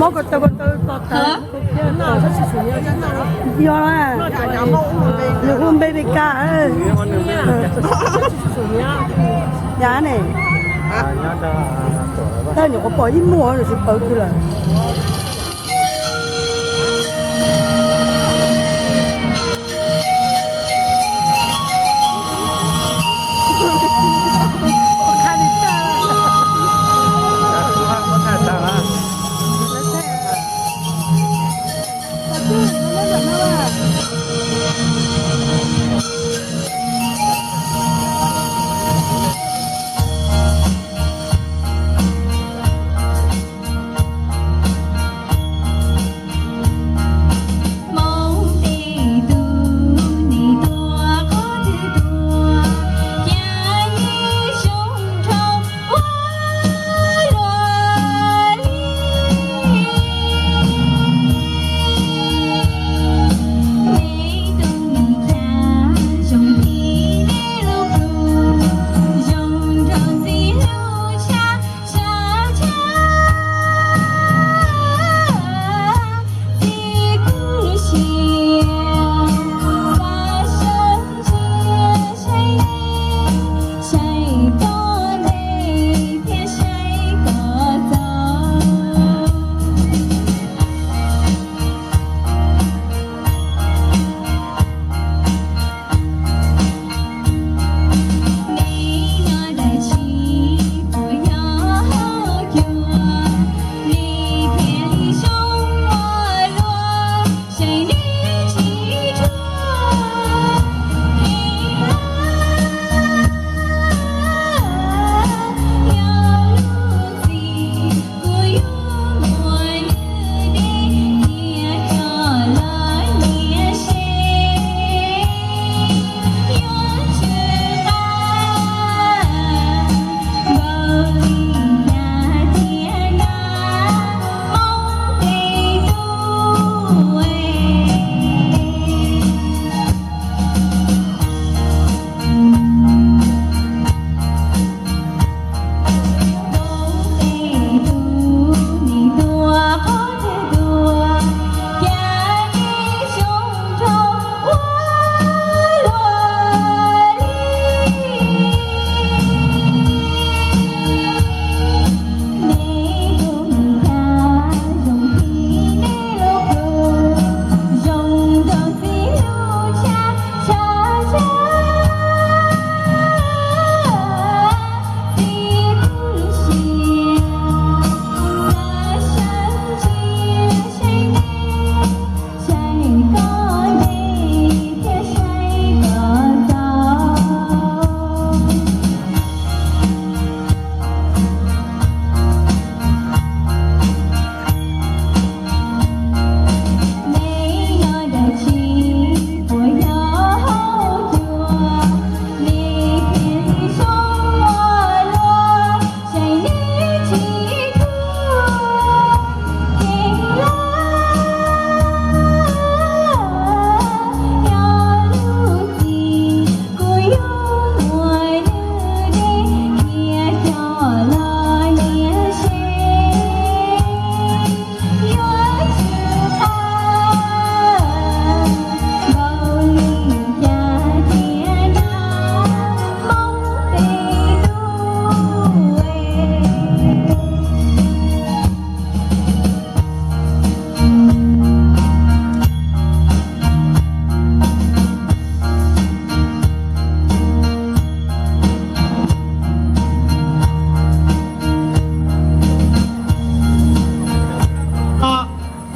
Yog, nws hu npe Mes Kas. Yog ne, tab nyuam qhuav pom ib muag nws tsis paub twg lawm.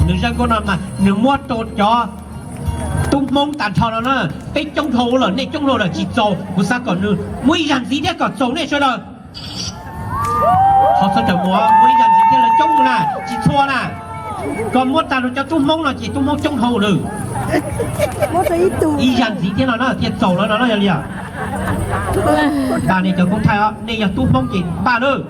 Nws zaj nkauj no mas nws muab rau cov tub Hmoob tag nrho no na. Peb coob dhau lawm, nej coob dhau lawm tsis txaus, kuv xav kom nws muaj ib zaj ntxiv thiab kom txaus nej sawv daws. Qhov txhob cov muab muaj ib zaj ntxiv thiab, lawv coob na, tsis txhua na. Koj muab tag rau cov tub Hmoob no ces tub Hmoob coob dhau lawm. Ib zaj ntxiv thiab no na thiaj txaus lawv no na, yog li os. Npaj nej cov koob thaij os, nej yog tub Hmoob ces npaj lawm.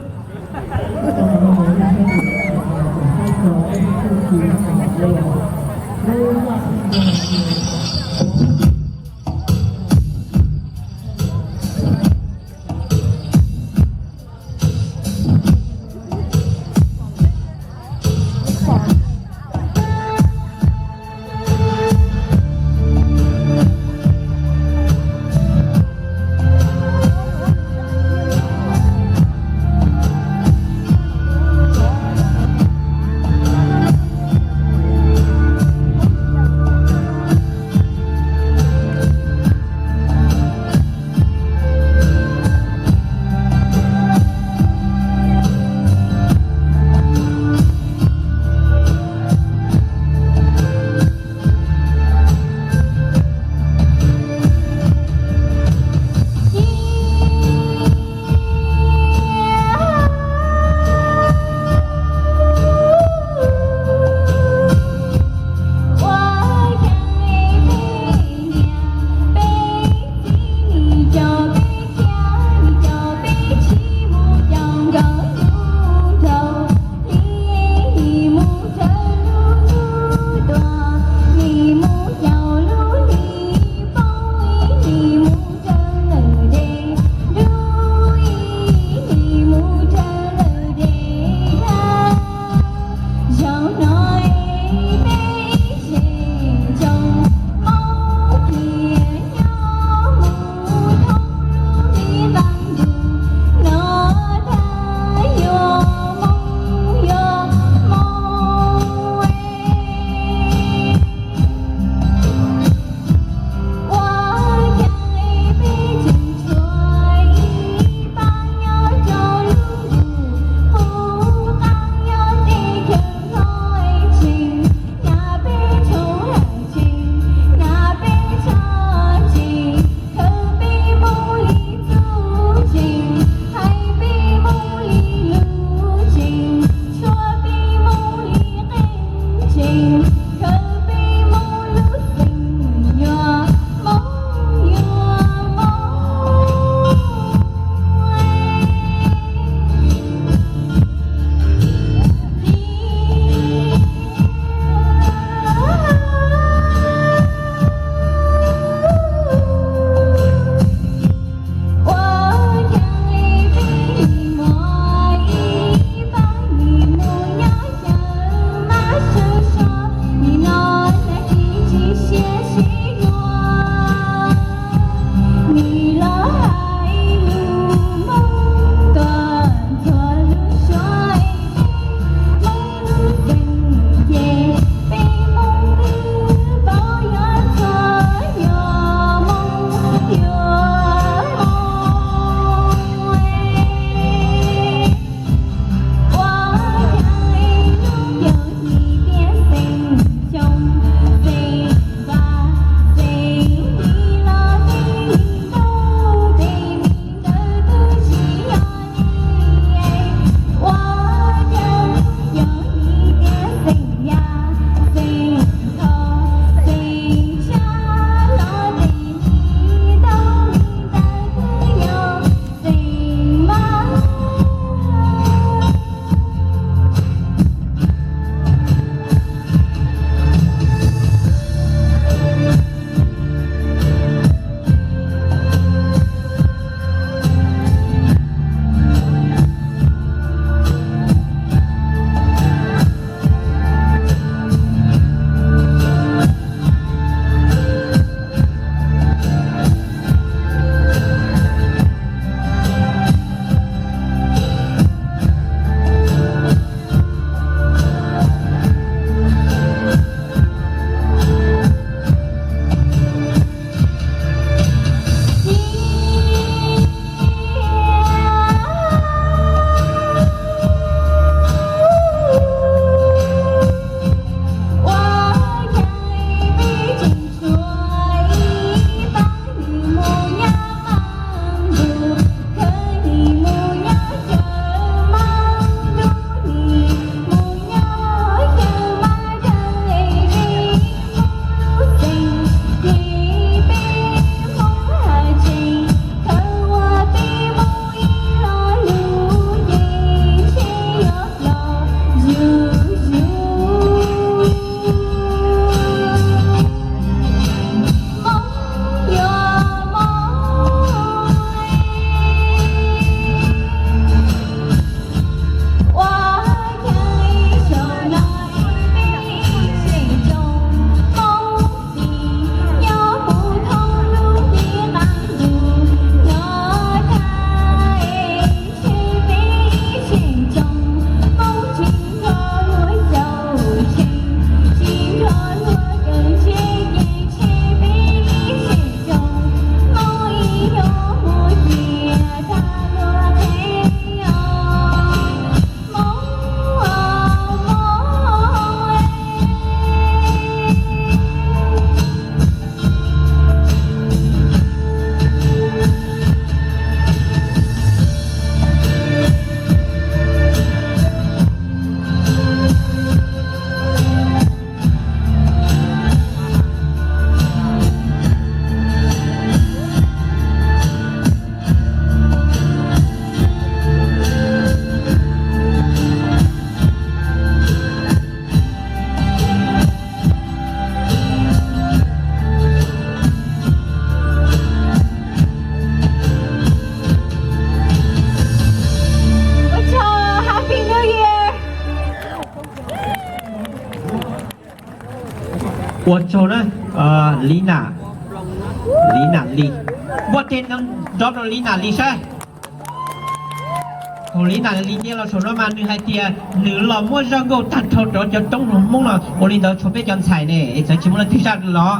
Ua tsaug na, Li Nam, Li Nam Lis, npuaj teg nrov rau Li Nam Lis saib. Thaum Li Nam Lis nce los saum no mas nws hais tias nws los muab zaj nkauj tag nrho rau cov roob hmoob no, ua li ntawd tshuav peb cov ntxhais ne es txawm tsis muaj leej twg zaj los.